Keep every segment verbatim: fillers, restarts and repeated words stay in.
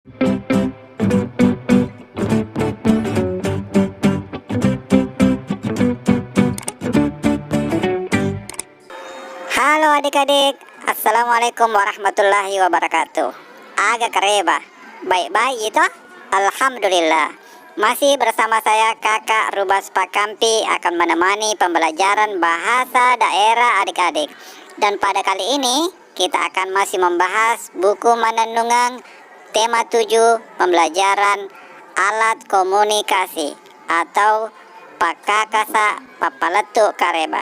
Halo adik-adik, Assalamualaikum warahmatullahi wabarakatuh. Aga kareba? Baik-baik itu? Alhamdulillah. Masih bersama saya Kakak Rubas Pakampi akan menemani pembelajaran bahasa daerah adik-adik. Dan pada kali ini kita akan masih membahas buku Manennungeng tema tujuh, pembelajaran alat komunikasi atau pakkakasa pappalettu kareba.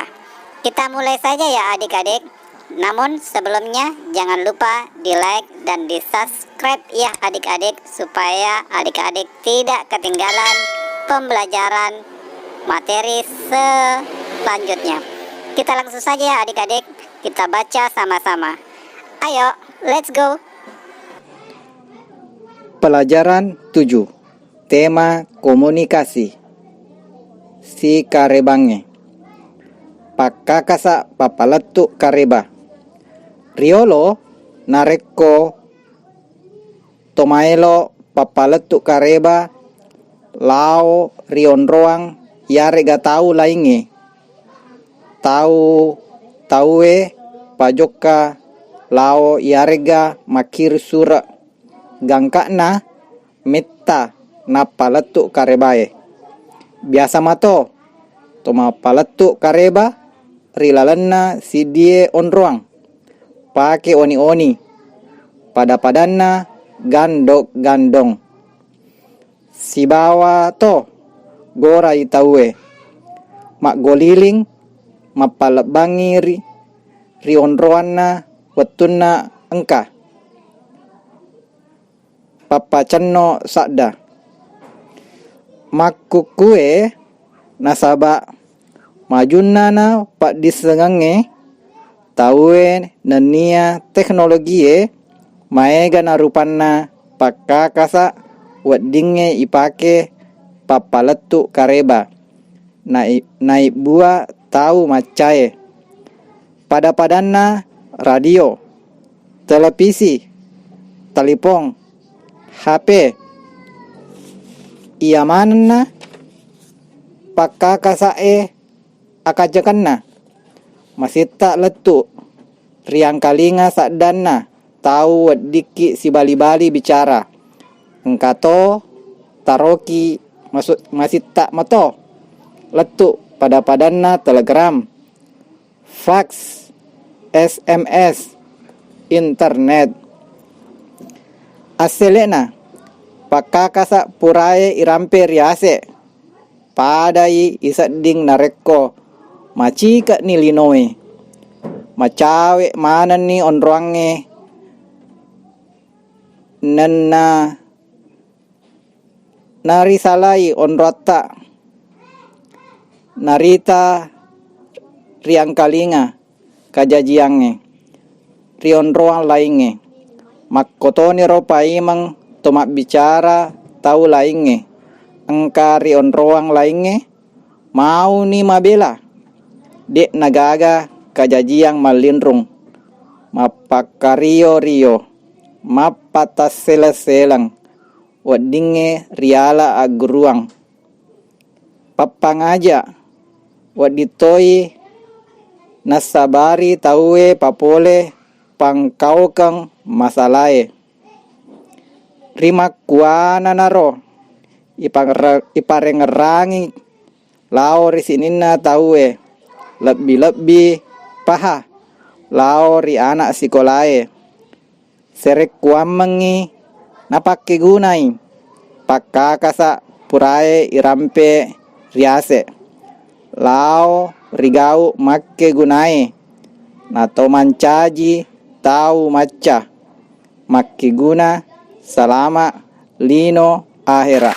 Kita mulai saja ya adik-adik. Namun sebelumnya jangan lupa di like dan di subscribe ya adik-adik, supaya adik-adik tidak ketinggalan pembelajaran materi selanjutnya. Kita langsung saja ya adik-adik, kita baca sama-sama. Ayo, let's go. Pelajaran tujuh. Tema komunikasi. Sikarebangnge. Pakkakasa pappalettu kareba. Riolo narekko tomaelo pappalettu kareba lao ri onroang iyarega tau laingnge, tau, tauwe pajokka lao iyarega makkiring sure. Gangka'na metta nappalettu karebae. Biasa mato to mappalettu kareba ri lalenna siddie onroang, pake oni-oni, pada-padanna gandok-gandong. Sibawa to gorai tauwe maggoliling mappalebbangngi ri, ri onroanna wettunna engka pappacenno sadda. Makkukkue nasaba majunnana paddissengengnge tauwe nennia teknologie maega narupanna pakkakasa weddingnge ipake pappalettu kareba. Nai-, naibbua tau maccae. Pada-padanna radio, televisi, talipong, H P. Iya manenna pakkakasa'e akajjakenna. Masitta lettu riangkalinga saddanna tau weddikki sibali-bali bicara. Engkato taroki masu-, masitta mato lettu pada-padanna telegram, fax, S M S, internet. Assele'na, pakkakasa purae irampe ri ase. Padai isedding narekko macike'ni linoe. Macawe manenni onroangnge nenna narisalai onroatta. Narita riangkalinga kajajiangnge ri onroang laingnge. Makkotoniro paimeng to mabbicara tau laingnge engka ri onroang laingnge, mauni mabela. De'na gaga kajajiang mallinrung, mappakkario-rio, mappatasseleng-seleng, weddingnge riala agguruang. Pappangaja, wedding toi nassabari tauwe papole pangkaukeng masalae. Rimakkuananaro, ipanre-, iparengngerangi lao ri sininna tauwe, lebbi-lebbi paha lao ri ana sikolae. Serekkuammengngi napakkegunai pakkakasa purae irampe riase lao ri gau makkegunae nato mancaji tau macca makkeguna salama lino ahera.